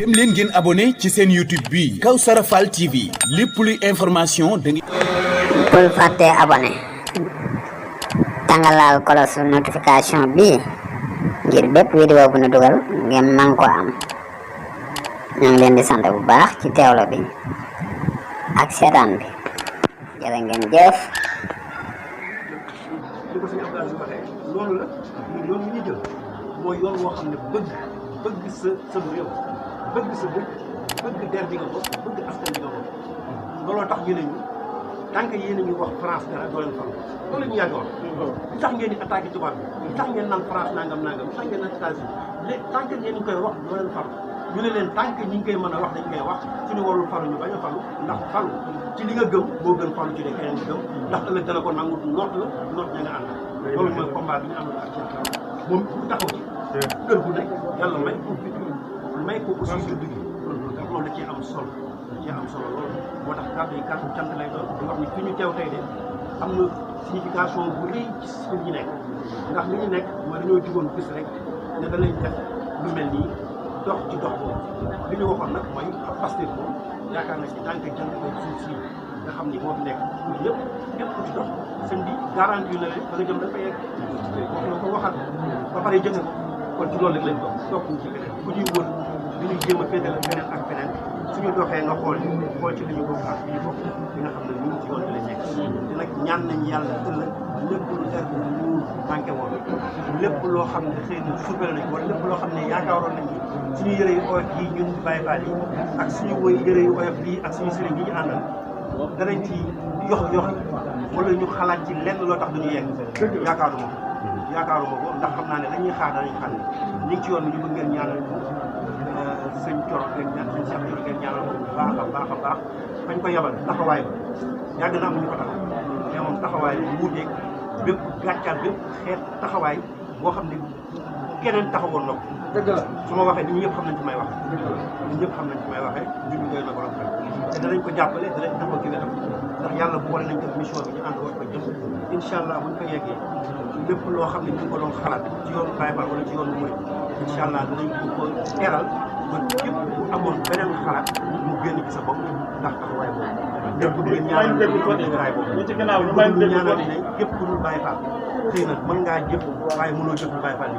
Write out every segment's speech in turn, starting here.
dem leen ngeen abonné ci seen YouTube bi Kawsara Fall TV lépp luy information da ngeen. bul fàtte abonné tàngalaal cloche notification bi ngir bépp vidéo bu ñu dugal ngeen man ko am. ñoo ngi leen di sant bu baax ci teewlo bi ak seetaan bi jërë ngeen jëf. li ko suñu Abdoulaye waxee loolu la yoon wi ñu jël mooy yoon woo xam ne bëgg sa réew bëgg sa bëgg der bi nga ko bëgg askan bi nga ko looloo tax ñu ne ñu tant que yéen a ngi wax France dara doo leen faru loolu la ñu yàgg wax li tax ngeen di attaqué tubaab bi li tax ngeen naan France nangam li tax ngeen naan États-Unis léegi tant que ngeen koy wax doo leen faru ñu ne leen tant que ñi ngi koy mën a wax dañ koy wax suñu warul faru ñu bañ a faru ndax faru ci li nga gëm moo gën faru ci de keneen di gëm ndax ëllëg dana ko nangu noot ña nga àndal loolu mooy combat bi ñu àndal ak Cheikh moom bu taxaw ci kër gu nekk yàlla may ko aussi su dugg loolu da ciy am solo loolu moo tax kàddu yi kàddu cant lay doon di wax ni fi ñu teew tey de am na signification bu rëy ci li ñu nekk ndax li ñu nekk mooy dañoo jugoon gis rek ne danañ def lu mel nii dox ci dox boobu li ñu waxoon nag mooy Pastef boobu yaakaar na ci tànk jant ko suuf si nga xam ni moo fi nekk ñëpp képp ku ci dox sëñ bi garanti yu ne leen ba nga jëm dafa yegg wax na ko waxal ba pare jënge ko kon ci loolu rek lañ topp ci feneen bu ñuy wër li ñuy jéem a féetale feneen ak feneen suñu doxee nga xool ci li ñu bokk ak li ñu bokk li nga xam ne ñu ngi ci yoon bi lañ nekk te nag ñaan nañ yàlla ëllëg lépp lu der bu ñu manqué woon lépp loo xam ne xëy na suufale nañ wala lépp loo xam ne yaakaaroon nañ suñu yëre yu oyof yi ñun Baye Fall yi ak suñu woy yëre yu oyof yi ak suñu sëriñ yi ñu àndal danañ ci yox wala ñu xalaat ci lenn loo tax duñu yegg yaakaaruma ko ndax xam naa ne dañuy xaar danañ xam ne ñu ngi ci yoon bi ñu bëgg ngeen ñaanal sëñ Coro ngeen ñaanal ko baax a baax fañ ko yabal taxawaay ba yàgg na am ñu ko taxaw mais moom taxawaay bu wuuteeg bépp gàccaat bépp xeet taxawaay boo xam ne keneen taxawoon na ko. dëgg la su ma waxee nit ñi ñëpp xam nañ ci may waxee. ñun ñu koy na borom xel te danañ ko jàppale danañ taxaw ci wetam ndax yàlla bu war nañ def mission bi ñu ànd war ko jëm incha allah buñ ko yeggee lépp loo xam ne ñu ngi ko doon xalaat ci yoonu Baye Fall wala ci yoonu Mouride incha allah danañ ko teral ba képp ku amoon beneen xalaat mu génn ci sa bopp ndax taxawaay boobu. lépp lu ñaanal dëgëraay boobu ñu ñaanal ne képp ku dul Baye Fall xëy na mën ngaa jëf waaye mënoo jëf lu Baye Fall di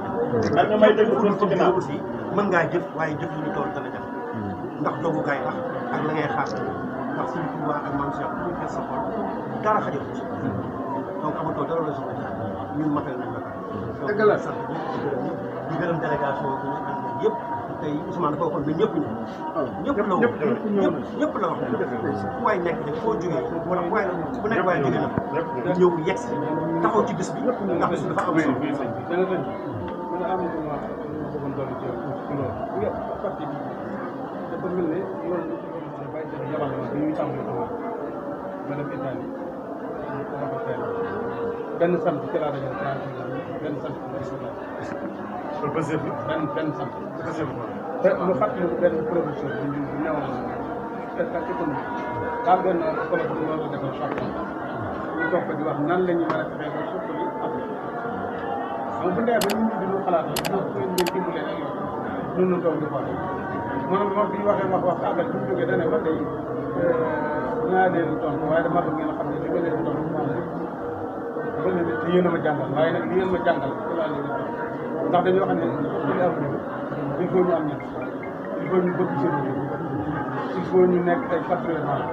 jëf aussi mën ngaa jëf waaye jëf lu ñu toll dana jëf ndax dogukaay tax ak la ngay xaar ndax suñu Tuubaa ak Maam Cheikh bu ñu fees sa xol dara xajal ci donc amatoo dara la soxla ñun matal nañ la ko dëgg la sant di gërëm délégation bi ñu ànd yëpp tey Ousmane dafa waxoon ne ñëpp ñëpp la wax fu waay nekk rek foo jógee wala fu waay bu nekk waaye jógee na ñëw yegg si taxaw ci bis bi ndax bis bi dafa am solo dafa mel ne yoon bay yabal na bi ñuy tàmbali ko ma dem Italie ñu ko wax ak benn sant ci laa dajal benn sant benn sant te mu fàttali benn professeur bu ñu newoon spectacle économique daal benn collègue bu noonu la defal chaque ñu toog ko di wax nan la ñuy mën a fexee ba suqali Afrique xam bu ndee ba ñu ñu xalaat ñu dimbalee ak yoon ñun ñu toog di xool moom bi ñu wax àggal bi ñu jógee dane man day dinaa leen tontu waaye dama bëgg ngeen xam ne li ma leen tontu ba léegi te yéen a ma jàngal waaye nag li ngeen ma jàngal ci laa leen tontu ndax dañoo xam ne suñu avenir il faut ñu am ñett il faut ñu bëgg seen réew il faut ñu nekk ay patriotes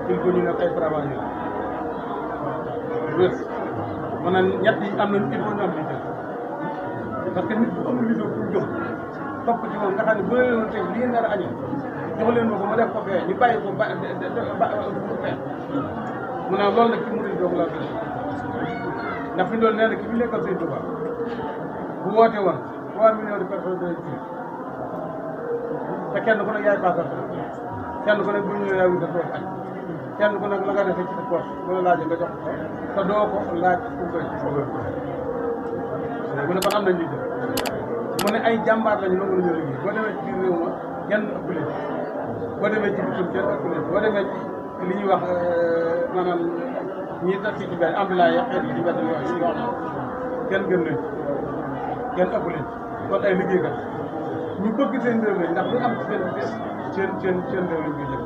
il faut ñu nekk ay travailleurs wér maanaam ñett yi am nañu il faut ñu am liggéey parce que nit bu amul liggéey pour jóg topp ci moom nga xam ne bu leen tey li ngeen nar a añee jox leen ma ko ma def ko fee ñu bàyyi ko ba fee mu ne loolu nag ci murid doog laa gën ndax fi mu doon nee na ki fi nekkal Sëñ Tuubaa bu woote woon 3 millions de personnes danañ ci te kenn ku nekk yaay paasal kenn ku nekk bu ñu ñëwee yaay wutal toog añ kenn ku nekk la nga defee ci sa poche bu la laajee nga jox ko te doo ko laaj ku koy mu ne kon am nañ liggéey mu ne ay jàmbaar lañu nangu nañoo liggéey boo demee ci biir réew ma kenn ëpp leen boo demee ci bitim kenn ëpp leen boo demee ci li ñuy wax maanaam ñi tax ci benn ambulance yi xeet yi ci benn yooyu ñu wax kenn gën leen kenn ëpp leen kon ay liggéeykat ñu bëgg seen réew mi ndax lu am seen réew lañ koy jël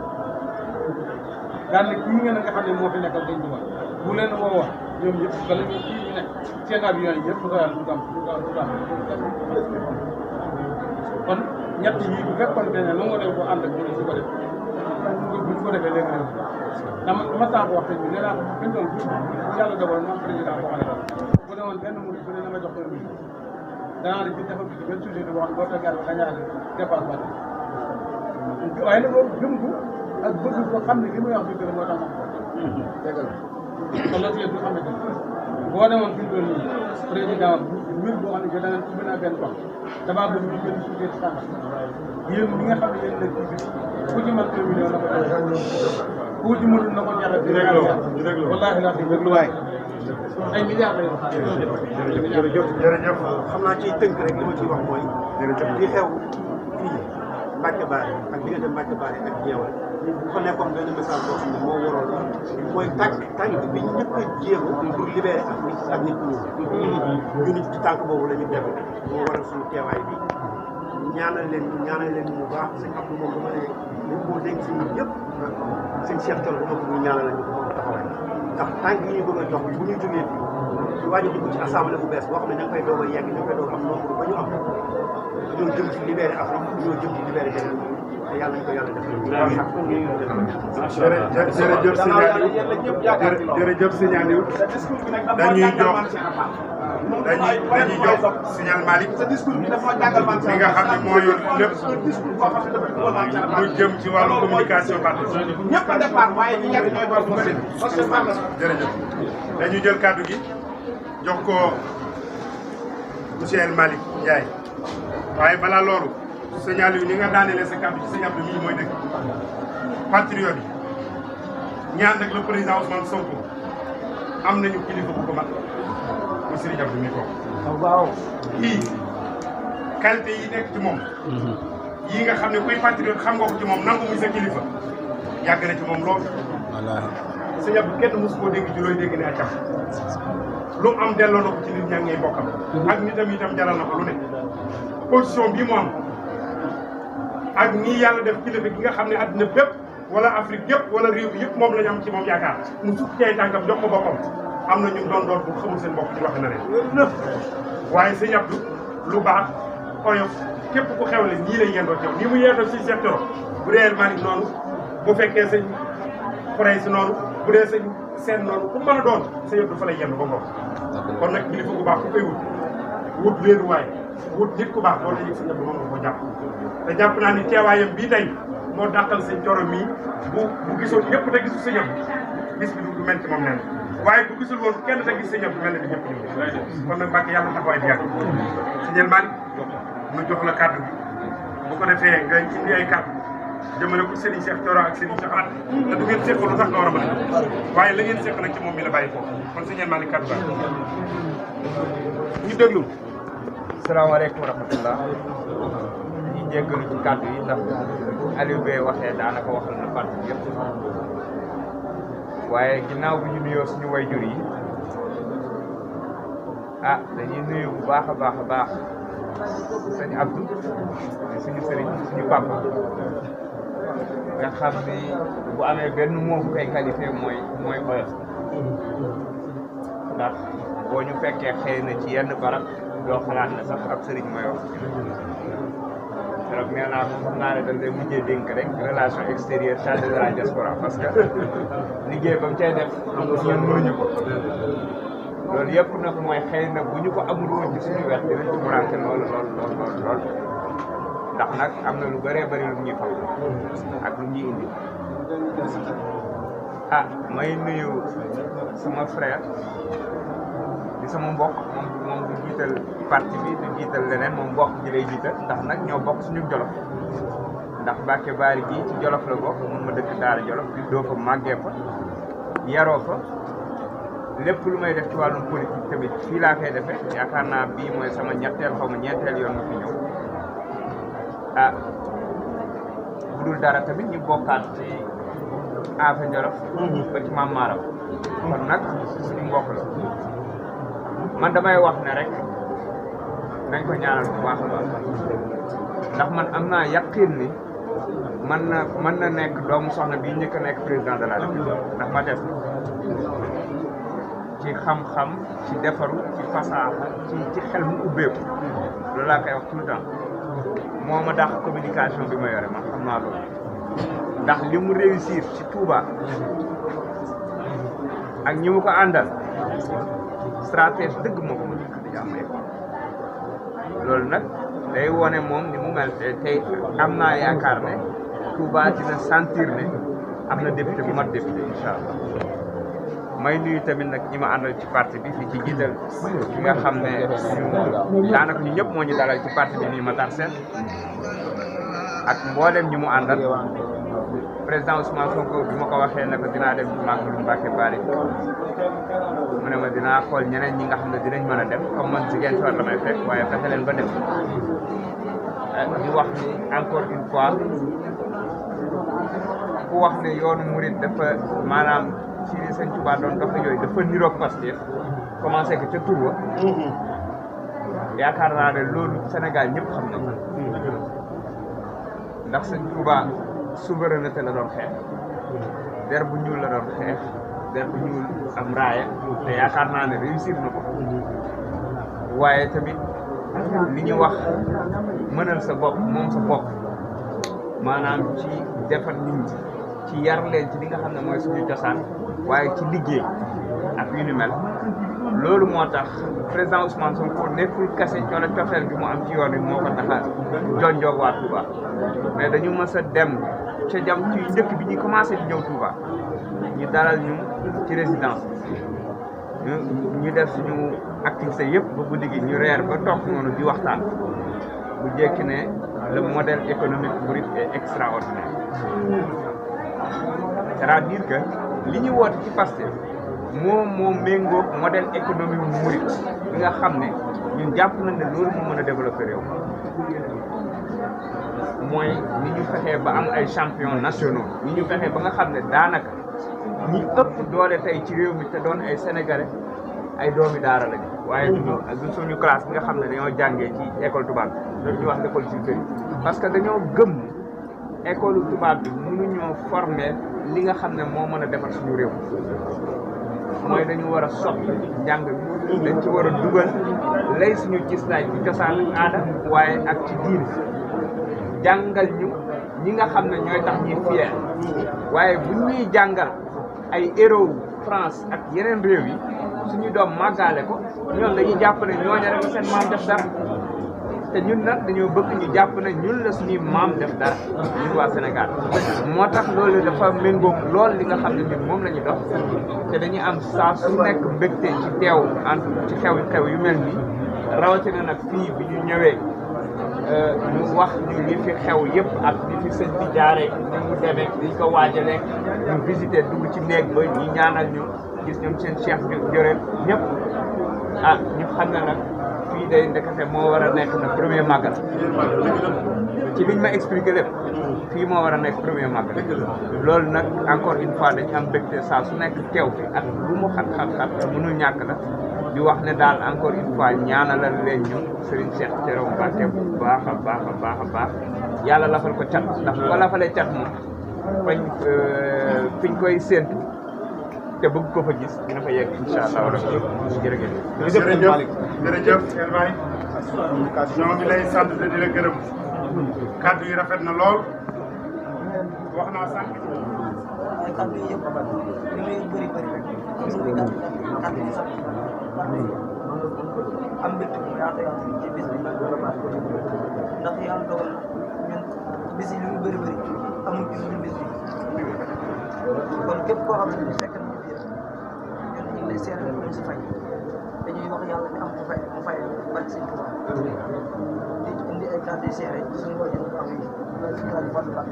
daal ne kii ngeen nga xam ne moo fi nekkal dañ dugal bu leen woowa ñoom ñëpp bala ñu kii ñu nekk seen avion yi yëpp du ko yàlla du am kon ñett yi bu fekkoon ne lu nga def ko ànd ak ñu ko def bu ñu ko defee léegi réew ndax ma saa ko wax te ñu nee naa fi mu toll yàlla dogal man président boo xam ne bu ne woon benn murid bu ne na ma jox ko danaa la ci defal ci benn société boo xam ne boo fekkee ba dañaale dépense ba waaye nag loolu gëm ko ak bëgg ko xam ne li muy wax bi gën moo tax ma kon nag yéen du xam ne boo demoon fi mu toll nii président mbir boo xam ne da nga ubbi naa benn tool damaa bëgg ñu benn société sànq yéen ñi nga xam ne yéen nekk ci biir ku ci mën 2 millions na ko ku ci mënul na ko ñaxal wallaahi laa déglu waay ay milliards lay wax. jërëjëf xam naa ciy tënk rek li ma ciy wax mooy. li xew fii Mbacke Bari ak diggante Mbacke Bari ak Jeewal bu fa nekkoon benn message boo xam ne moo waroon mooy tànk bi ñu njëkk a jéego pour libérer ak nit ñu nit ci tànk boobu la ñu def moo waral suñu teewaay bi ñaanal leen bu baax sëñ Abdou moom dama ne ñu ko dénk si ñun yëpp sëñ Cheikh Thioro dama ko ñu ñaanal ñu ko moom taxawaay ndax tànk yi ñu bëgg a jox bu ñu jógee fii ci waaj a dugg ci assemblée bu bees boo xam ne ña ngi koy doog a yegg ña ngi koy doog am nombre ba ñu am dañoo jëm ci libéré Afrique dañoo jëm ci libéré beneen te yàlla nañu ko yàlla defal. jërëjëf sëñ Aliou dañuy jox signal Malick mi nga xam ne moo yor lépp lu jëm ci wàllu communication parti ñëpp a départ waaye ñi ñett ñooy bor bu ko jërëjëf dañuy jël kàddu gi jox ko monsieur El Malick Ndiaye waaye balaa loolu sëñ Aliou ni nga daanelee sa kàddu ci sëñ Abdou mii mooy dëgg patriote yi ñaan nag le président Ousmane Sonko am nañu kilifa bu ko mat muy Serigne Abdou mii toog waaw kii qualité yi nekk ci moom yi nga xam ne kuy patriote xam nga ko ci moom nangu muy sa kilifa yàgg na ci moom lool sëñ Abdou kenn mosu koo dégg ci looy dégg ne acam lu mu am delloo na ko ci nit ñaa ngay bokkam ak nitam itam jaral na ko lu ne position bii mu am ak nii yàlla def kilifa gi nga xam ne àddina bépp wala Afrique yëpp wala réew bi yëpp moom la ñu am ci moom yaakaar mu sukk ci ay tànkam jox ko boppam am na ñu doon bu xamul seen bopp ci wax na leen waaye sëñ Abdou lu baax oyof képp ku xewle nii lay yendoo ci yow nii mu yendoo ci Cheikh Thioro bu dee El Malick noonu bu fekkee sëñ Foray si noonu bu dee sëñ seen noonu ku mën a doon sëñ Abdou fa lay yendu ba ngoon kon nag kilifa bu baax ku koy wut wéeruwaay wut nit ku baax loolu la yëg sëñ Abdou moom nga ko jàpp te jàpp naa ni teewaayam bii tey moo dàqal sëñ Thioro mii bu gisoon ñëpp te gisul sëñ Abdou gis bi du mel ci moom nen waaye bu gisul woon kenn te gis sëñ Abdou mel na ni ñëpp ñu kon nag Mbacke yàlla taxawaay bi yàgg sëñ El Malick mu jox la kàddu bi bu ko defee nga indi ay kàddu jëmale ko Serigne Cheikh Thioro ak Serigne Cheikh At te du ngeen seqal lu tax nga war a mën a waaye la ngeen seq nag ci moom mi la bàyyi foofu kon sëñ El Malick kàddu ba ñu déglu. salaamaaleykum wa rahmatullah ñu jéggalu ci kàddu yi ndax Aliou Bey waxee daanaka waxal na parti bi yëpp waaye ginnaaw bi ñu nuyoo suñu wayjur yi dañuy nuyu bu baax a baax sëñ Abdou suñu sëriñ suñu papa nga xam ni bu amee benn moo bu koy qualifié mooy oyof ndax boo ñu fekkee xëy na ci yenn barab doo xalaat ne sax ab sëriñ mooy wax keroog nee naa moom xam naa ne dañ lay mujjee dénk rek relation extérieure chargé de la diaspora parce que liggéey ba mu cay def ñun mënuñu ko loolu yëpp nag mooy xëy na bu ñu ko amul woon ci suñu wet dinañ ci muranke lool ndax nag am na lu bëree bëri lu ñuy fam ak lu ñuy indi may nuyu sama frère di sama mbokk moom du jiital parti bi du jiital leneen moom mbokk ji lay jiital ndax nag ñoo bokk suñu jolof ndax Mbacke Bari gii ci jolof la bokk mun ma dëkk Daara Jolof di doo fa màggee fa yaroo fa lépp lu may def ci wàllum politique tamit fii laa koy defee yaakaar naa bii mooy sama ñetteel xaw ma ñeenteel yoon ma fi ñëw bu dul dara tamit ñu bokkaat ci Afe Jolof ba ci Maam Maaram kon nag suñu mbokk la man damay wax ne rek nañ ko ñaanal bu baax a baax ndax man am naa yaqin ni mën na nekk doomu soxna bi njëkk a nekk président de la République ndax ma def ci xam-xam ci defaru ci fasaaxa ci xel mu ubbeeku loolu laa koy wax tout le temps moo ma dàq communication bi ma yore man xam naa loolu ndax li mu réussir ci Touba ak ñi mu ko àndal stratège dëgg moo ko mën a di am école loolu nag day wone moom ni mu mel tey am naa yaakaar ne Touba dina sentir ne am na député bu mat député incha allah may nuyu tamit nag ñi ma àndal ci parti bi fi ci jiital ki nga xam ne daanaka ñu ñëpp moo ñu dalal ci parti bi nii Matar Sène ak mboolem ñi mu àndal président Ousmane Sonko bi ma ko waxee ne ko dinaa dem ci Màggalu Mbàkke Bari mu ne ma dinaa xool ñeneen ñi nga xam ne dinañ mën a dem comme man Ziguinchor la may fekk waaye fexe leen ba dem di wax ni encore une fois ku wax ne yoonu murit dafa maanaam ci li Sëñ Tuubaa doon dox yooyu dafa niroog Pastef commencé ko ca tur wa yaakaar naa ne loolu Sénégal ñëpp xam na ko ndax Sëñ Tuubaa souveraineté la doon xeex der bu ñuul la doon xeex der bu ñuul am raaya te yaakaar naa ne réussir na ko waaye tamit li ñu wax mënal sa bopp moom sa bopp maanaam ci defar nit ñi ci yar leen ci li nga xam ne mooy suñu cosaan waaye ci liggéey ak yu ni mel loolu moo tax président Ousmane Sonko nekkul kase wala cofeel bi mu am ci yoon wi moo ko tax a jonjoog waa Touba mais dañu mës a dem ca jam ci njëkk bi ñuy commencé di ñëw Touba ñu dalal ñu ci résidence ñu def suñu activité yëpp ba guddi gi ñu reer ba toog noonu di waxtaan bu jekki ne le modèle économique mouride est extraordinaire c'est-à-dire que li ñu woote ci Pastef moo méngoog modèle économique mouride bi nga xam ne ñun jàpp nañ ne loolu moo mën a développer réew mooy ni ñu fexee ba am ay champions nationaux ni ñu fexee ba nga xam ne daanaka ñi ëpp doole tey ci réew mi te doon ay sénégalais ay doomi daara lañu waaye du suñu classe bi nga xam ne dañoo jàngee ci école tubaab bi loolu ñuy wax école supérieure parce que dañoo gëm école tubaab bi mënuñoo former li nga xam ne moo mën a defar suñu réew mooy dañu war a soppi njàng bi dañ ci war a dugal lay suñu gislaay ci cosaan ak aada waaye ak ci diine jàngal ñu ñi nga xam ne ñooy tax ñuy fier waaye bu ñuy jàngal ay héros France ak yeneen réew yi suñu doom màggaale ko ñoom dañuy jàpp ne ñooñu rek seen maam def dara te ñun nag dañoo bëgg ñu jàpp ne ñun la suñuy maam def dara ñun waa Sénégal moo tax loolu dafa méngoog lool li nga xam ne ñun moom la ñu dox te dañuy am saa su nekk mbégte ci teew ci xew yu mel nii rawatina nag fii bi ñu ñëwee ñu wax ñu li fi xew yëpp ak li fi sëñ bi jaaree ni mu demee niñ ko waajalee ñu visité dugg ci néeg ba ñi ñaanal ñu gis ñoom seen cheikh bi joreel ñëpp ñu xam ne nag fii day ndekete moo war a nekk na premier màggal ci liñ ma expliqué lépp fii moo war a nekk premier màggal loolu nag encore une fois dañu am mbégte saa su nekk teew fi ak lu mu xat-xat-xat mënul ñàkk la di wax ne daal encore une fois ñaanalal leen ñu Serigne Cheikh Thioro Mbacké bu baax a baax a baax a baax yàlla lafal ko cat ndax bu ko lafalee cat moom fiñ koy séentu te bëgg ko fa gis dina fa yegg incha allah rabbi jërëjëf. jërëjëf El Baye ñoo ngi lay sant te di la gërëm kàddu yi rafet na lool wax naa sànq. ay kàddu yi yëpp li muy bëri rek kàddu yi sax am mbégte bu yaatu yaatu ci bis bi ndax yàlla dogal ñun bis yi li muy bëri amul ci suñu bis bi kon képp koo xam ne fekk nañu fi ñun ñu ngi lay seetlu ñu si fay dañuy wax yàlla ne am mu fay bàcc si Tuubaa di indi ay kàddu yu seere suñu wajur bu am yi kàddu Fatou Ba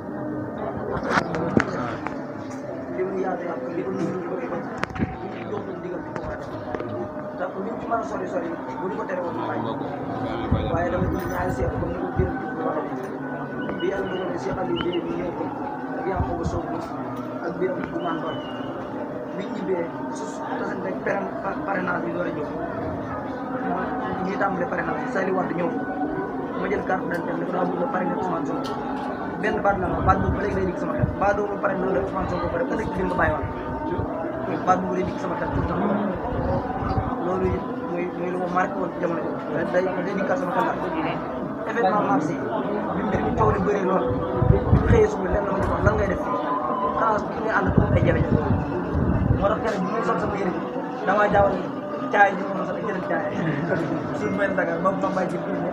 li mu yaatu yaatu li ko ñu bëri ba jox nañ digal bi ko war a def ndax liñ ci mën a sori bu ñu ko tere woon fay waaye dama ci ñaari seet comme ni ko biir bi waxee bi yàlla dogal ne Cheikh Aliou Bey bi ñëw ko ak Yankhoba Sow ak biir bu man doon biñ ñibbee su tasan rek parrainage bi door a ñëw ñuy tàmbale parrainage bi Sali Wade ñëw ma jël carte d'identité dafa bëgg a pare nga Ousmane Sonko benn baat la ma baat boobu ba léegi day dikk sama xel baat boobu pare na la Ousmane Sonko ba rek ëllëg ci nga bàyyiwaat baat boobu day dikk sama xel tout le temps loolu it muy lu ma marqué woon ci jamono jooju day dikkaat sama xel daal événement mars yi bi mbir mi coow li bëree lool bi xëyee suba lenn ma ñu wax lan ngay def fii xanaa ki ngay ànd ko ay jafe-jafe moo tax kenn bi muy sol sama yére bi damaa jaawal caay ji moom sax jënd caay suuf mel Dakar ba ma bàyyi ci biir ne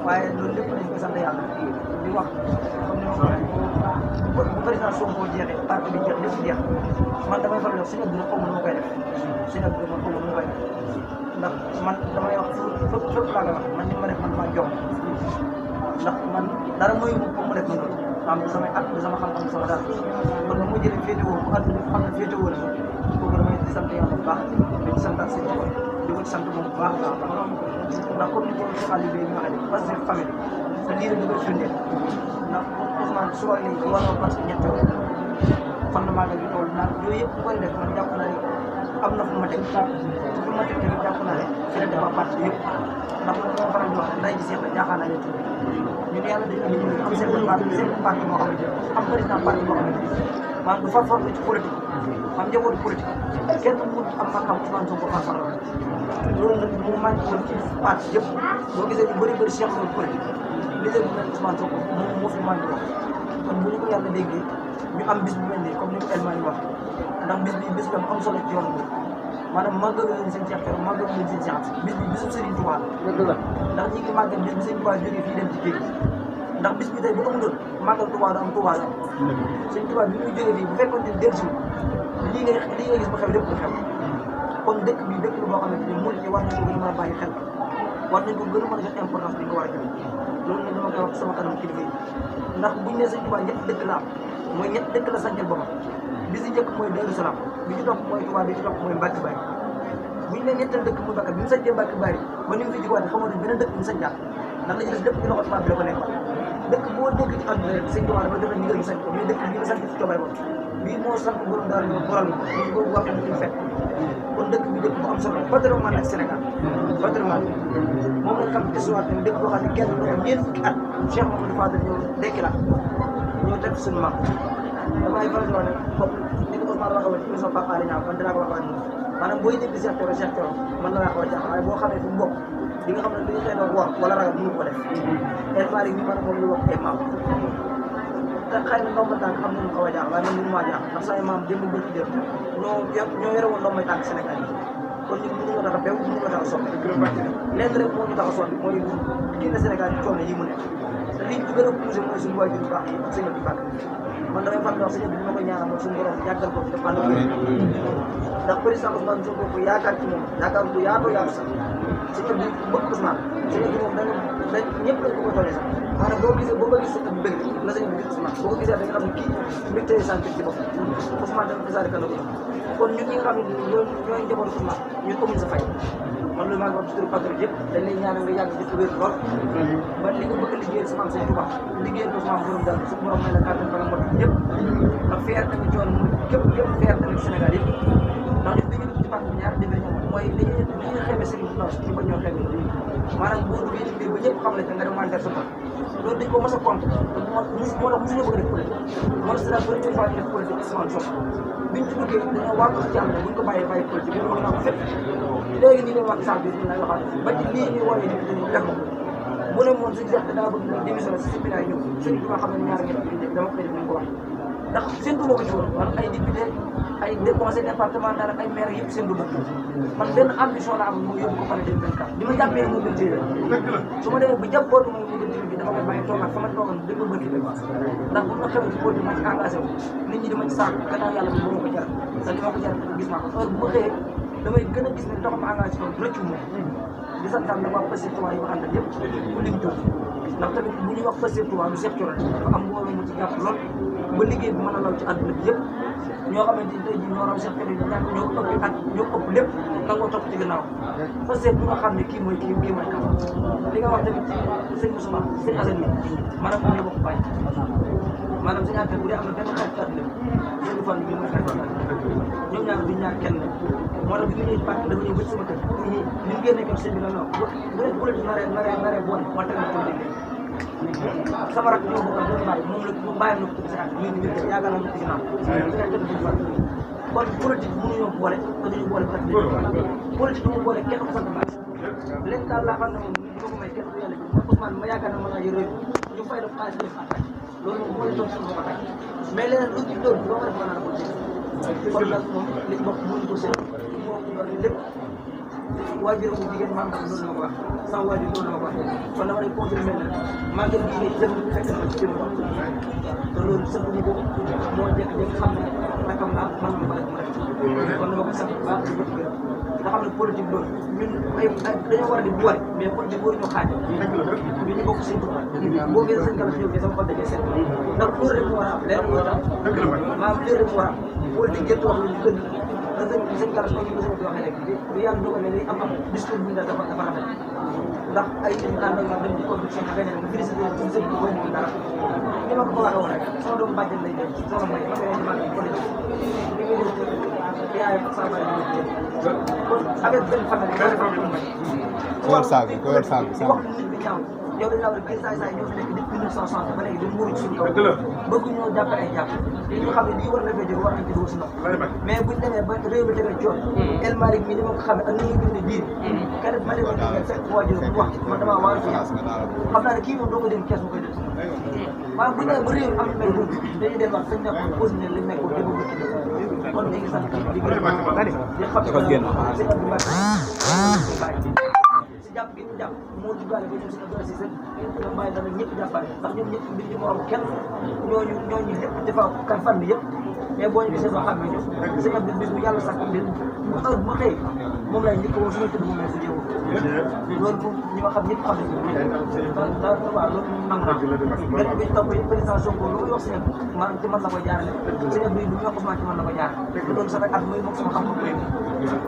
waaye loolu lépp dañ ko sant yàlla di wax comme ni ma ko waxee bu président Sonko jeexee parti bi jeex lépp jeex man damay faral di wax suñu adduna xaw ma nu ma koy def suñu adduna man xaw ma nu ma koy def ndax man damay wax fépp laa koy wax man ni ma def man maa jom ndax man dara mooy ko mu def man loolu am samay at sama xam-xam sama dara kon nag mu jëlee féetewoo bu àdduna xam ne féetewoo la kooku damay di sant yàlla bu baax di ci sant ak seen bopp di ko ci sant moom bu baax a baax ndax comme ni ko xale bi ñu waxee parce que famille te lii rek da koy firndeel ndax Ousmane su war nañ war na parce que ñett fondement bi tool naan yooyu yëpp bu koy def man jàpp naa ne am na fu ma teg fu ma teg tamit jàpp naa ne fi la def parti yëpp ndax man moo faral di wax nday ji seex la jaaxaan naa leen tuuti ñun yàlla dañu andi ñu am seen parti moo xamante am président parti moo xamante maanaam du farfar ci politique am njabootu politique kenn mu am xam-xam Ousmane Sonko farfar loolu nag mu manqué woon ci parti yëpp boo gisee ñu bëri bëri seex loolu politique leader bu mel Ousmane Sonko moom moo fi manqué woon kon bu ñu ko yàlla déggee ñu am bis bu mel nii comme ni ko Elmane wax ndax bis bi bis la am solo ci yoon bi maanaam màggalu leen seen Cheikh Thioro màggalu leen seen Cheikh bis bi bisu Serigne Touba la ndax ñi ngi màggal bis bi Serigne Touba jógee fii dem ci géej ndax bis bi tey bu amuloon màggal Touba du am Touba la Serigne Touba bi muy jógee fii bu fekkoon ne dellusi lii nga gis ba xew lépp lu xew kon dëkk bi dëkk la boo xamante ni murid yi war nañ ko gën a mën a bàyyi xel war nañ ko gën a mën a jox importance bi nga war a jox loolu nag dama koy wax sama kanam kilifa yi ndax buñ ne Serigne Touba ñetti dëkk la am mooy ñetti dëkk la sancal boppam bi si njëkk mooy Darou Salaam bi ci topp mooy Touba bi ci topp mooy Mbacke Bari bu ñu nee ñetteel dëkk muy Mbacke bi mu sañcee Mbacke Bari ba ni mu fi jiwaat xamoon nañ beneen dëkk mu sañcaat ndax la ci des lépp ci loxo tubaab bi la ko nekk dëkk boo dégg ci àdduna rek Sëñ Touba dafa joxe ndigal ñu sañ ko mais dëkk bii la sant ci coobare bopp bii moo sant borom daal ñu boral ma ñu ko wax ñu fekk kon dëkk bi dëkk bu am solo patrimoine ak Sénégal patrimoine moom lañ xam histoire tamit dëkk boo xam ne kenn ñeent fukki at Cheikh Mamadou Fadel ñëw dekki la ñëw teg suñu maam damay faral di wax ne comme ni ko Ousmane waxee woon ci émission Pape Alé Niang man dinaa ko waxaat nii maanaam booy dégg Cheikh Thioro mën na laa xaw a jaaxal waaye boo xamee fi mu bokk di nga xam ne dañu xëy na wax wala ragal mënu ko def élevage yi ñu mën a moom ñu wax ay maam te xëy na ndomba tànk am nañu xaw a jaaxal waaye man mënu maa jaaxal ndax samay maam démb bëgg dem ñoo yore woon ndombay tànk Sénégal yi kon ñun mënu ko tax a bew mënu ko tax a soppi lenn rek moo ñu tax a soppi mooy génn Sénégal ci coono yi mu nekk te liñ ci gën a poussé mooy suñu waajur bu baax yi ak sëñ bi baax man damay fàttali wax sëñ bi ma koy ñaanal mooy suñu borom yàggal ko def ànd ndax président Ousmane Sonko ko yaakaar ci moom yaakaar bu yaatoo yaatu sax sëñ bi bëgg Ousmane sëñ bi moom dañ ñëpp dañ ko ko toolee sax maanaam boo gisee boo ko gis sëñ bi bëgg la sëñ bi gis Ousmane boo ko gisee da nga xam ne kii mbégte santé ci bopp Ousmane dafa tasaare kan la ko kon ñun ñi nga xam ne ñooy njabootu Ousmane ñun amuñ sa fay man loolu maa ngi wax ci turu patriote yëpp dañ lay ñaanal nga yàgg ci wér lool ba li nga bëgg a liggéeyal sa maam Sëñ Touba liggéeyal ko sa maam borom dal su borom may la kàttan bala mot yëpp ndax feer tamit coon mu képp feer tamit Sénégal yëpp ndax ñun dañu dugg ci parti bi ñaar demee ñoom mooy li ñu xeebe Serigne Touba ñu ba ñoo xeebe maanaam boo duggee ci biir ba ñëpp xam ne te nga dem wanteer sa tool loolu dañ ko mos a compte te moo tax mosuñu bëgg a def politique moo tax c'est la première fois ñu def politique Ousmane Sonko biñ ci duggee dañoo waatu ci jàmm ne buñ ko bàyyi politique bi mën naa ko fépp léegi nii lay wax sax bi lay waxaat ba ci lii ñuy woowee nit ñi def bu ne moom suñu jeex daa bëgg na démission si si bilaay ñëw sëriñ bi nga xam ne ñaar ngeen dama koy def nañ ko wax ndax seen duma ko ci woon man ay député ay conseil départemental ak ay maire yëpp seen duma man benn ambition la am mooy yóbbu ko pare 2024 bi ma jàppee moo gën téye su ma demee bu jàppootu moom moo gën téye bi dama koy bàyyi toogaat fa ma toogoon dëgg bëgg ndax bu ma xewee ci politique ma ci engagé wu nit ñi di ma ci sànq gannaaw yàlla bi moo ko jar te li ma ko jar gis naa ko heure bu ma xëyee damay gën a gis ne tax ma engagé ko rëccu moom di santaan nag waa Pastef Touba yi ma àndal yëpp ku lim tuuti ndax tamit bu ñuy wax Pastef Touba du Cheikh Thioro dafa am mbooloo mu ci jàpp lool ba liggéey bi mën a law ci àdduna bi yëpp ñoo xamante ni tey jii ñoo raw Cheikh Thioro yi ñàkk ñoo ëpp at ñoo ëpp lépp nangoo topp ci gannaaw Pastef bu nga xam ne kii mooy kii mooy kam li nga wax tamit ci sëñ Moussa sëñ Assane yi maanaam bu ñu bokk bàyyi maanaam sëñ Assane bu dee am na benn xarit ci àdduna bi sëñ Fall bi mooy xarit ñoom ñaar duñ ñaar kenn moo tax bi ñu ñëwee parti dafa ñëw ba ci sama kër ñu génne ko sëñ bi la non bu leen naree boole moo tax ma tudd sama rak ñoo bokk doon bàyyi moom la bàyyi na ko ci ak ñu ngi yaakaar naa ko ci naan kon politique mënuñoo boole te duñu boole politique du mu boole kenn ku sant bàyyi léegi daal laa xam ne moom ñu ko may kenn ku yàlla bi Ousmane ma yaakaar na mën naa yor réew ñu fay def xaalis def attaque loolu moom moo leen doon sama attaque mais leneen lu ci doon loo ko def mën naa ko ci kon nag moom liñ bokk mënuñ ko seet moo ko doon lépp waajur bu jigéen maa ngi loolu la ma ko wax sama waajur loolu la ma ko wax kon dama lay confirmer ne maa ngi leen di jëm fekk na ma ci jëm wax te loolu sëñ bi ko moo jékki-jékki xam ne nakam naa man ma ko def kon dama ko sant bu baax di ko gërëm nga xam ne politique loolu ñun ay dañoo war a di boole mais politique waruñu xaaj ñun ñu bokk seen boo gisee seen kala xew bi sama xol dajee seet ndax loolu rek moo war a am leneen moo tax maanaam loolu rek moo war a am politique gën wax lu ñu gën seen kala xew bi sama ko waxee rek bu yàlla dogal ne day am discours bi nga dafa rafet ndax ay nit naan da nga dem ci condition bi gañe nga félicité ci sëñ bi boo ñu dara ni ma ko waxee woon rek sama doomu bàjjen lay dem sama may ma koy ma ko def ni ngi def yaay ak sama bay kon avec benn famille ko yor saag bi yow dañu la war a gis saay ñoo fi nekk depuis 1960 ba léegi dañu muuru ci suñu kaw bëgg ñoo jàpp ay jàpp li ñu xam ne lii war na fee jóg war nañ ci dugg si ndox mais buñ demee ba réew mi demee coon El Malick mii ni ma ko xamee ak ni ñuy dundee biir kenn ma demoon ngeen fekk waajur mu wax man damaa waaru ci xam naa ne kii moom doo ko dem kees bu koy def si waaye buñ demee ba réew mi am mel noonu dañuy delluwaat fañ nekkoon pose ne liñ nekkoon te bëgg kon ñu ngi sant di gërëm di xam si jàpp gi ñu jàpp moo duggaale ba ñëw si Abdoulaye Cissé ñoom bàyyi dana ñëpp jàppale ndax ñoom ñëpp mbir ñu morom kenn ñooñu lépp dafa kan fan bi yëpp mais boo ñu gisee doo xam ne ñoom sëñ Abdou bis bu yàlla sàkk mbir bu heure bu xëy moom lay njëkk woon su may tëdd moom lay sujjee woon loolu moom ñi ma xam ñëpp xam nañu waaw loolu nangu naa benn bi topp président Sonko lu muy wax sëñ Abdou maanaam ci man la koy jaarale sëñ Abdou bu ñu wax Ousmane ci man la koy jaarale te loolu samay at mooy moom sama xam-xam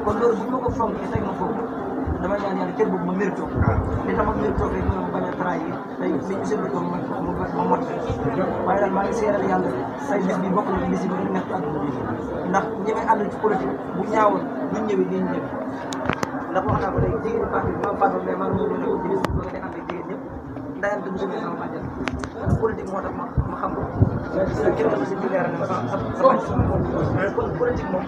kon loolu bu ñu ma ko fonkee teg ma foofu dama ñaan yàlla cër boobu ma mérito li tax ma mérito rek ma bañ a trahir tey li ñu seen doom ma mot waaye daal maa ngi seeral yàlla say bis bi bokk na bis yi ñu nekk àdduna bi ndax ñi may àndal ci politique bu ñaawoon buñ ñëwee nii ñu ñëw ndax wax naa ko léegi jigéen parti bi ma faatoon mais man moom la nekkoon ci bis bi ba nga ànd ak jigéen ñëpp ndayante bu sëñ sama bàjjal politique moo tax ma xam ko kenn aussi ci leeral ne sa kon politique moom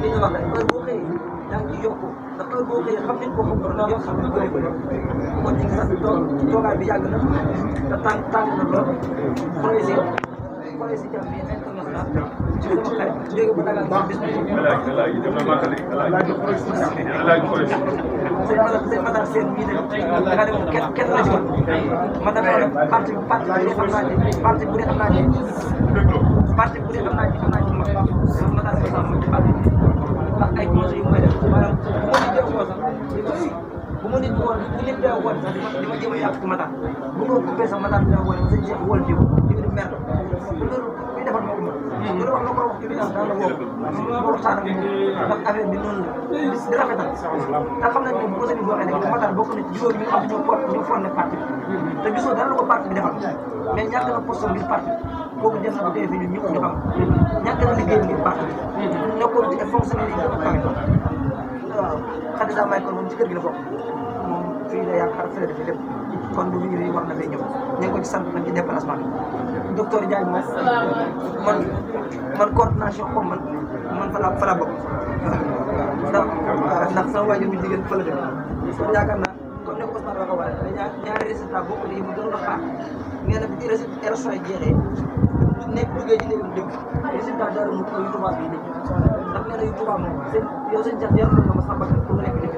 li ñu wax rek heure boo xëyee yaa ngi ciy yokku ndax heure boo xëyee xam nañ ko xam ko yow xam nañ ko kon ñu ngi sax toogaay bi yàgg na te tàng na lool projet jàmm bi international ci sama xarit jóge ba Dakar bis bi sëñ Matar Sène mii ne da nga dem kenn la ci woon ma dama parti bu dee xam naa ci parti bu dee xam naa ci parti bu dee xam naa ci ma Matar Sène sax ci parti ndax ay conseils yu may def maanaam bu ma nit woon bu nit dee woon sax di ma jéem a yàq ci Matar bu ko coupé sax Matar dina woon sëñ Cheikh wol jiw di mer loolu kuy defal moo ko mën loolu wax na ko wax ci biir daan la woo ma waxtaan ak moom ndax affaire bi noonu la di rafetal te xam nañ ne bu ko sëñ bi waxee rek Matar bokk na ci juróom ñi nga xam ne ñoo fonne parti bi te gisoo dara la ko parti bi defal mais ñàkk na poste ngir parti bi kooku jël na bu tey fii ñun ñëpp ñu xam ñàkk na liggéey ngir parti bi nekkoon ci fonctionnaire yi gën a kawe waaw Khadija Michael moom ci kër gi la bokk moom fii la yaakaar fële def lépp kon bu ñu ñëwee war na fay ñëw ñu ngi ko ci sant nag ci déplacement bi docteur Diagne moom man coordination comme man fa la bokk ndax sama waajur mi jigéen fa la def kon yaakaar naa comme ne ko Ousmane waxee waaye ñaari résultat bokk yi mu gënoon a xaar ngeen ne bi résultat élection yi jeexee nekk duggee ci léegi dëgg résultat dara mu yu tubaab yi dëgg ndax nee na yu tubaab moom seen yow seen jax yaram nga ma sàmba pour nga nekk dëgg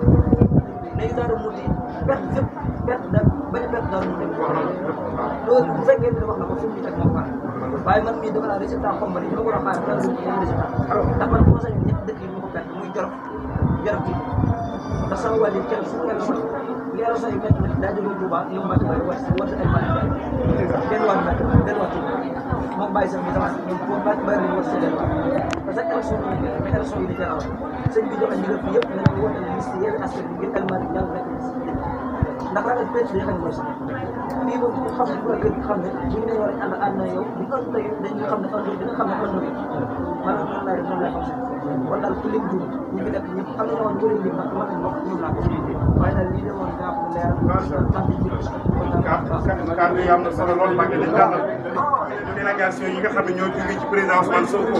léegi daal di muti perte fépp perte da bañ a perte daal mu dem loolu bu fekkee ne wax na ko fu mu teg moo baax waaye man mii dama naa résultat xomba ni ma ko war a xaar daal di yenn résultat ndax man boo sañoon ñett dëkk yi mu ko perte muy Jolof bi ndax sama wàll yi kenn su kenn sol leeral sa yu métti nag daa jógee Touba ñëw Mbacke Bari war ay Mbacke delluwaat Touba moom bàyyi sax bi sama moom Mbacke Bari lañu war si delluwaat parce que élection yi mais élection yi di jaraw sëñ bi joxe ndigal fi yëpp nañu woote liste yenn askan bi ngir almari yàlla nekk ndax la nga perte yi xam mooy sax fii moom ku xam ne bu la gën xam ne bu ñu nee war a ànd na yow bu ënd tey dañuy xam ne ënd dina xam ne ënd man noonu laay xam kon daal ku lim jub ñu fi nekk ñëpp am na ñoo xam ne bëri na man bokk ñoom laa ko waaye daal lii de woon daa ko leer kàddu yi am na solo lool Mbacke dañ jàllal délégation yi nga xam ne ñoo jógee ci président Ousmane Sonko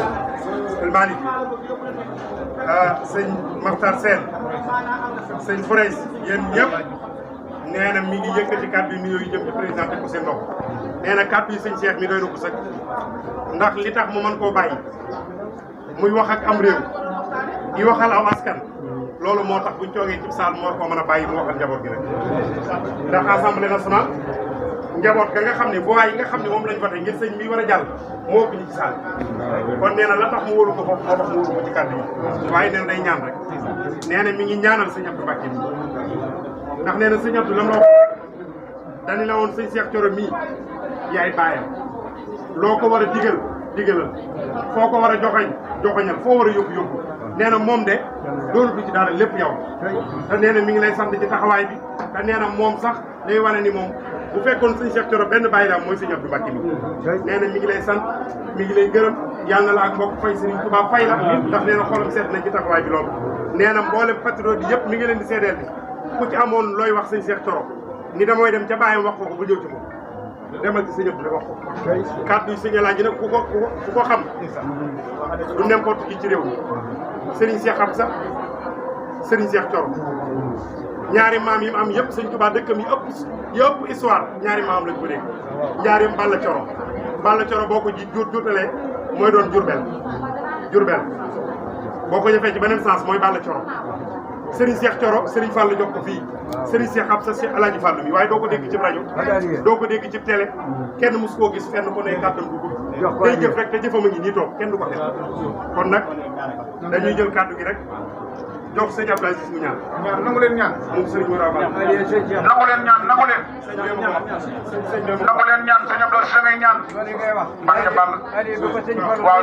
El Malick sëñ Makhtar Sène sëñ Fourès yéen ñëpp nee na mi ngi yëkkati kàddu yi nuyoo yu jëm ci président te ko seen ndox nee na kàddu yi sëñ Cheikh mi doy na ko sëkk ndax li tax mu mën koo bàyyi muy wax ak am réew di waxal aw askan loolu moo tax buñ toogee ci saal moo ko mën a bàyyi mu waxal njaboot gi rek ndax assemblée nationale njaboot ga nga xam ne voix yi nga xam ne moom lañ voté ngir sëñ bi war a jàll moo ëpp ñi ci saal kon nee na la tax mu wóolu ko foofu moo tax mu wóolu ko ci kàddu yi waaye nee na day ñaan rek nee na mi ngi ñaanal sëñ Abdou Mbacké mi ndax nee na sëñ Abdou la ma dañu la woon sëñ Cheikh Thioro mii yaay bàyyam loo ko war a digalal foo ko war a joxoñal foo war a yóbbu nee na moom de doonatu ci dara lépp yow te nee na mi ngi lay sant ci taxawaay bi te nee na moom sax day wane ni moom bu fekkoon sëñ Cheikh Thioro benn bàyyi daam mooy sëñ Abdou Mbacké mi nee na mi ngi lay sant mi ngi lay gërëm yàlla na la ak mbokk fay Serigne Touba fay la ndax nee na xolam seet na ci taxawaay bi loolu nee na mboolem patriote yi yëpp mi ngi leen di seedeel bi ku ci amoon looy wax sëñ Cheikh Thioro ni damooy dem ca bàyyam wax ko bu ñëw ci moom demal ci sëñ Abdou wax ko kàddu yi sëñ Alaaji nag ku ko xam du n'importe qui ci réew mi Serigne Cheikh xam sax Serigne Cheikh Thioro ñaari maam yi mu am yëpp sëñ Touba dëkkam yi yëpp histoire ñaari maam lañ ko dégg ñaari Balla Thioro boo ko ji juutalee mooy doon Jurbel boo ko jëfee ci beneen sens mooy Balla Thioro Serigne Cheikh Thioro Serigne Fall jox ko fii Serigne Cheikh xam sa Cheikh Alaaji Fall mi waaye doo ko dégg ci rajo doo ko dégg ci télé kenn mus koo gis fenn ko ne kàddam du gudd day jëf rek te jëfama ngi nii toog kenn du ko def kon nag dañuy jël kàddu gi rek jox sëñ Abdou Aziz mu ñaan nangu leen ñaan moom Serigne Moura Fall nangu leen ñaan nangu leen ñaan sëñ Abdou Aziz ngay ñaan Mbacke Ball waaw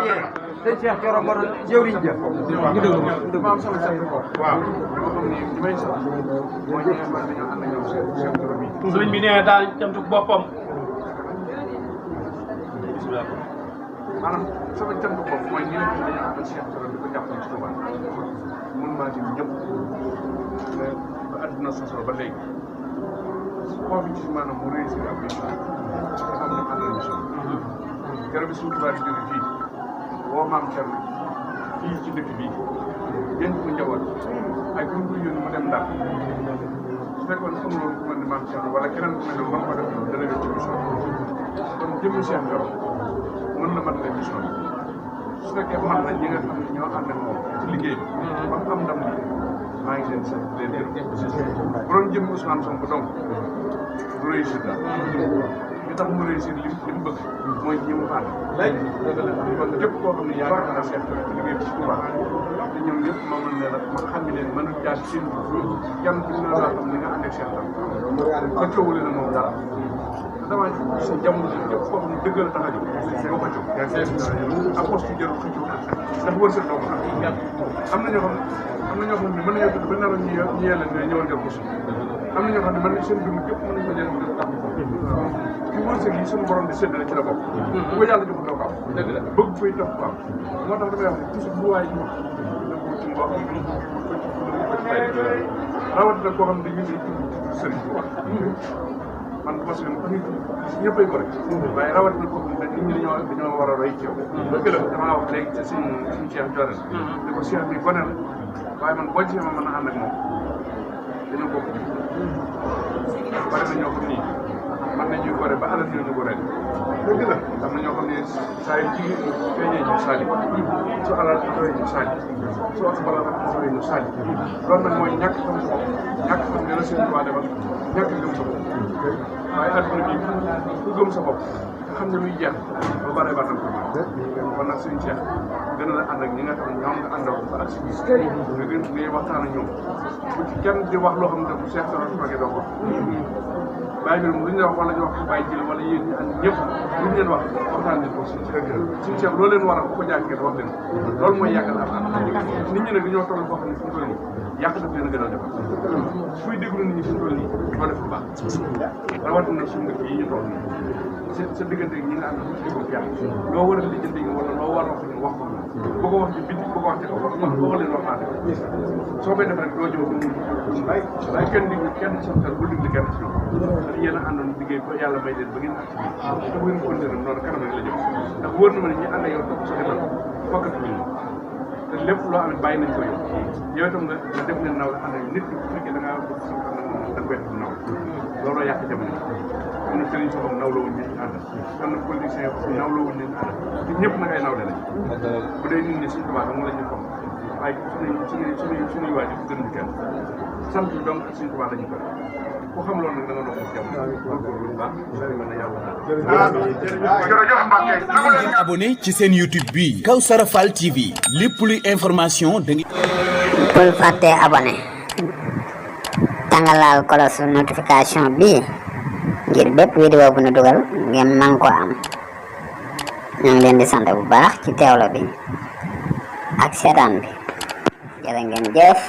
sëñ Cheikh Thioro moo doon jëwriñ ja ñu déglu ma am sama sant ko waaw ñoo xam ne li may sant mooy ñi nga xam ne dañoo ànd ak ñoom Cheikh Thioro bi sëriñ bi nee daal cantu boppam maanaam sama cant bopp mooy ñi nga xam ne dañoo ànd ak Cheikh Thioro di ko jàppale ci Touba mun maa dim ñëpp ba àdduna sosoo ba léegi koo fi gis maanaam mu réussir ak mission dafa am ñu àndal mission keroog bi suñu tubaab di jóge fii boo maam Thierno fii ci dëkk bii denc ko njaboot ak bu ñu ko yónni mu dem Ndar su fekkoon amuloon ku mel ni maam Thierno wala keneen ku mel ne man ko def dana def ci mission kon jëmmi Cheikh Thioro mën na mat la mission bi su fekkee man na ñi nga xam ne ñoo ànd ak moom ci liggéey bi ba am ndam li maa ngi leen sant leen gërëm bu doon jëm Ousmane Sonko donc du réussir daal li tax mu réussir li mu bëgg mooy ñi mu ànd kon képp koo xam ne yaa ngi ànd ak Cheikh Thioro ci liggéey bi ci Touba te ñoom ñëpp ma mën ne la ma xam ne leen mën a jaar seen kenn ku ne laa xam ne nga ànd ak Cheikh Thioro ba coowule na moom dara damaa gis jamono ji képp koo xam ne dëgg la tax a jóg doo ko jóg aposte yi jarul xëccoo ndax wërsëg doo ko am na ñoo xam ne mën nañoo tudd ba naroon ñu yàlla ne ñëwal jël ko am na ñoo xam ne mën nañ seen dund képp mën nañ ko jël ko tax ci wërsëg yi suñu borom di séddale ci la bokk bu ko yàlla joxul doo ko am dëgg la bëgg fay topp ko am moo tax damay wax ne toujours bu waay wax ci mbokk rawatina koo xam ne dañuy tudd sëriñ bu wax man parce que ñëppay ko rek waaye rawatina ko nit ñi dañoo war a roy ci yow dëgg la damaa wax léegi ci suñu Cheikh Thioro ne ko Cheikh bi gone la waaye man boo gisee ma mën a ànd ak moom dañoo bokk bari na ñoo xam ni man nañuy gore ba alal ñu ko ren dëgg la am na ñoo xam ne saa yu jigéen feeñee ñu saali su alal doy ñu saali su oto bala doy ñu saali loolu nag mooy ñàkk xam sa bopp ñàkk xam ne la seen waa defal ñàkk gëm sa bopp waaye adduna bi ku gëm sa bopp nga xam ne luy jeex ba bare ba ko kon nag suñu Cheikh gën a la ànd ak ñi nga xam ne ñoom nga àndal ba ak si bis nga gën ngay waxtaan ak ñoom bu ci kenn di wax loo xam ne bu Cheikh Thioro toogee doo ko bàyyi bi lu ñu la wax wala ñu wax ko bàyyi jël wala yéen ñi ànd ñëpp lu ñu leen wax waxtaan leen ko suñu Cheikh loolu leen waral bu ko jàkkee wax leen loolu mooy yàggal am nit ñi nag dañoo toll foo xam ne fu ñu toll nii yàq daf leen a gën a defal fuy déglu nit ñi fu ñu toll nii doo def lu baax rawatina suñu dëkk yi ñu toll nii sa diggante ñi nga ànd ci ko yàq loo war a lijjanti wala loo war a wax ni wax ko bu ko wax ci biti bu ko wax ci kaw wax boo leen waxaate soo koy def rek doo ñëw day kenn santal bu digli kenn ci ñoom yéen a àndoon liggéey ko yàlla may leen ba ngeen ak te bu ngeen continuer noonu kanam rek la jëm ndax wóor na ma ne ñi ànd ak yow topp sa ginnaaw fokkatu ñu te lépp loo xam ne bàyyi nañ ko yow itam nga def leen naw la ànd ak nit ki bu fekkee da ngaa bëgg sa da nga koy def naw looloo yàq jamono am na sëriñ soxam naw la woon ñu ànd am na politicien naw la woon ñu ànd ñëpp nag ay naw de lañ bu dee nit ñi suñu tubaab dama la ñu xam waaye suñuy waajur gën ñu kenn sant donc suñu tubaab la ñu ko ku xam loolu nag da nga doon jamono góorgóorlu bu baax mën na yàlla jërëjëf Mbacke ngeen abonné ci seen YouTube bi Kawsara Fall TV lépp luy information da ngeen bul fàtte abonné tàngalaal kolosu notification bi ngir bépp vidéo bu nu dugal ngeen man ko am ñu ngi leen di sant bu baax ci teewlo bi ak seetaan bi jërë ngeen jëf